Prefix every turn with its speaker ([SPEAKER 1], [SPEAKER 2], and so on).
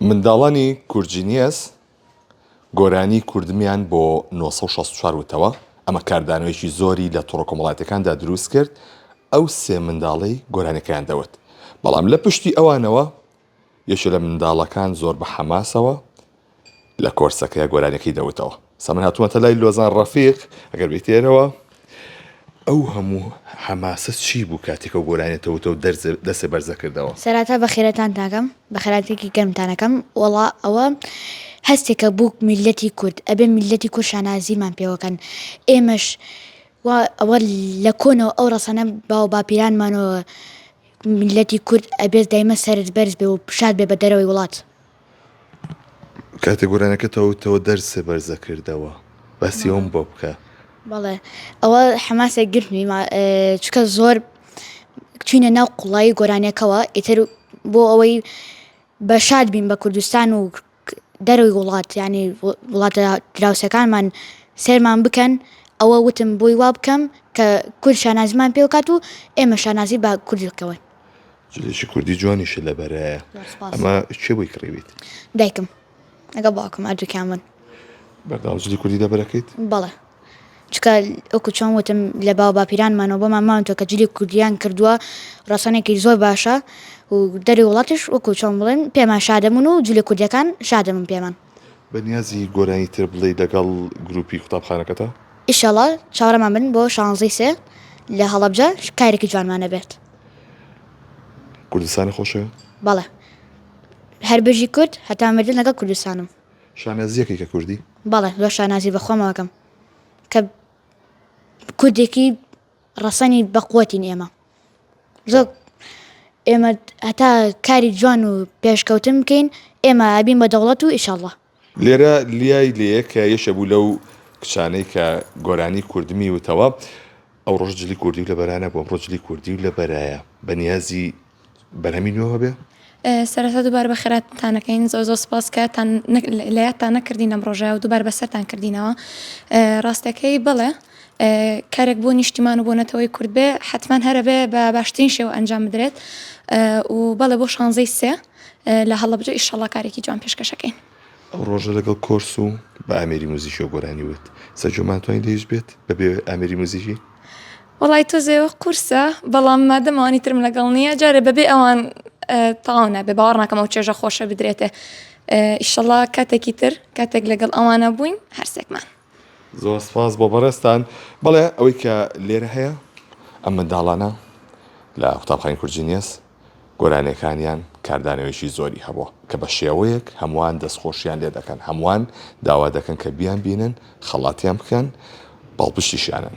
[SPEAKER 1] منداڵانی کوردجینیەس گۆرانی کوردمیان بۆ 964 وتەوە، ئەمە کاردانەوەیەکی زۆری لە تۆڕە کۆمەڵایەتیەکاندا دروست کرد، ئەو سێ منداڵەی گۆرانیەکەیان دەوت، بەڵام لە پشتی ئەوانەوە یەکێ لە منداڵەکان زۆر بە حەماسەوە لە کۆرسەکەیا گۆرانیەکەی دەوتەوە. سا من هاتوومەتە لای لۆزان ڕەفیق، ئەگەر بێیتە ئێرەوە ئەو هەموو حەماسە چی بوو کاتێک ئەو گۆرانیە تەوتەوە دەستێ بەرزە کردەوە؟
[SPEAKER 2] سەرەتا بەخێراتان تاکەم بەخێراتێکی گەرمتان ئەکەم وەڵا ئەوە هەستێکە بوو میللەتی کورد ئەبێ میللەتی کورد شانازیمان پێوەکەن ئێمەش وا ئەوە لە کۆنەوە ئەو ڕەسەنە باو باپیرانمانەوە میللەتی کورد ئەبێت دایمە سەرت بەرز بێ و شاد بێ بە دەرەوەی وڵات.
[SPEAKER 1] کاتێ گۆرانەکە تەوتەوە دەرسێ بەرزە کردەوە باسی ئەوم بۆ بکە.
[SPEAKER 2] بەڵێ ئەوە حەماسێک گرتمی چونکە زۆر چوینە ناو قوڵایی گۆرانیەکەوە ئیتر بۆ ئەوەی بە شاد بین بە کوردستان و دەرەوەی وڵات یانی وڵاتە دراوسێکانمان سەیرمان بکەن ئەوە وتم بۆی وا بکەم کە کورد شانازیمان پێ بکات و ئێمە شانازی بە کورد بکەوەن.
[SPEAKER 1] جلێکی کوردی جوانیشت لەبەرایە ئەمە کێ بۆی کڕیویت؟
[SPEAKER 2] دایکم لەگەڵ باوکم هەردووکیان بوون.
[SPEAKER 1] بەردەوام جلی کوردی لەبەرەکەیت؟
[SPEAKER 2] بەڵێ چونکە وەکو چۆن وتم لە باو باپیرانمانەوە بۆمان ماونەتەوە کە جلی کوردیان کردووە ڕەسەنێکی زۆر باشە و دەری وڵاتیش وەکو چۆن بڵێن پێمان شادەبوون و جلی کوردیەکان شادەبوون پێمان.
[SPEAKER 1] بەنیازی گۆرانی تر بڵێی لەگەڵ گروپی قوتابخانەکەتا؟
[SPEAKER 2] ئیشەڵا چاوەڕێمان بن بۆ شانزەی سێ لە هەڵەبجە کارێکی جوانمان ئەبێت.
[SPEAKER 1] کوردستانت خۆشەوێ؟
[SPEAKER 2] بەڵێ هەر بژی کورد هەتا مردن لەگەڵ کوردستانم.
[SPEAKER 1] شانازیەکەی کە کوردی؟
[SPEAKER 2] بەڵێ زۆر شانازی بە خۆمەوە ئەکەم کە کوردێکی ڕەسەنی بەقوەتین ئێمە زۆر ئێمە هەتا کاری جوان و پێشکەوتن بکەین ئێمە ئەبین بە دەوڵەت و ئیشەڵڵا.
[SPEAKER 1] لێرە لیای لێیە کە یەکێ بوو لەو کچانەی کە گۆرانی کوردمی وتەوە ئەو ڕۆژ جلی کوردی و لەبەرا نەبوو ئەمڕۆ جلی کوردی و لەبەرایە بەنیازی بەرهەمی نوێوە بێ؟
[SPEAKER 3] سەرەتا دووبارە بەخێراتتان ئەکەین زۆر زۆر سپاس کە تان لە یادتان نەکردین لەم ڕۆژە و دووبارە بەسەرتان کردینەوە ڕاستەکەی بەڵێ کارێک بۆ نیشتیمان و بۆ نەتەوەی کورد بێ حتمما هەرە بێ بە باشترین شێوە ئەنجام بدرێت و بەڵێ بۆ شانزەی سێ لە هەڵەبجە ئیشەڵا کارێکی جوان پێشکەشەکەین.
[SPEAKER 1] ئەو ڕۆژە لەگەڵ کۆرس و بە ئامێری موزیکیەوە گۆرانی وت سەرجۆمان توانی لە هیچ بێت بەبێ ئامێری موزیکی؟
[SPEAKER 3] وەڵای تۆزێ قورسە بەڵام مادەم ئەوانی ترم لەگەڵ نییە جارێ بەبێ ئەوان تەواو نابێ باوەڕ ناکەم ئەو چێژە خۆشە بدرێتێ ئیشەڵا کاتێکی تر کاتێک لەگەڵ ئەوانە بووین هەرسێکمان.
[SPEAKER 1] زۆر سپاس بۆ بەڕێزتان. بەڵێ ئەوەی کە لێرە هەیە ئەم منداڵانە لە قوتابخانەی کورجینیەس گۆرانیەکانیان کاردانەوەیەکی زۆری هەبووە کە بە شێوەیەک هەمووان دەستخۆشیان لێ دەکەن هەمووان داوا دەکەن کە بیان بینن خەڵاتیان بکەن پاڵپشتیشیانن.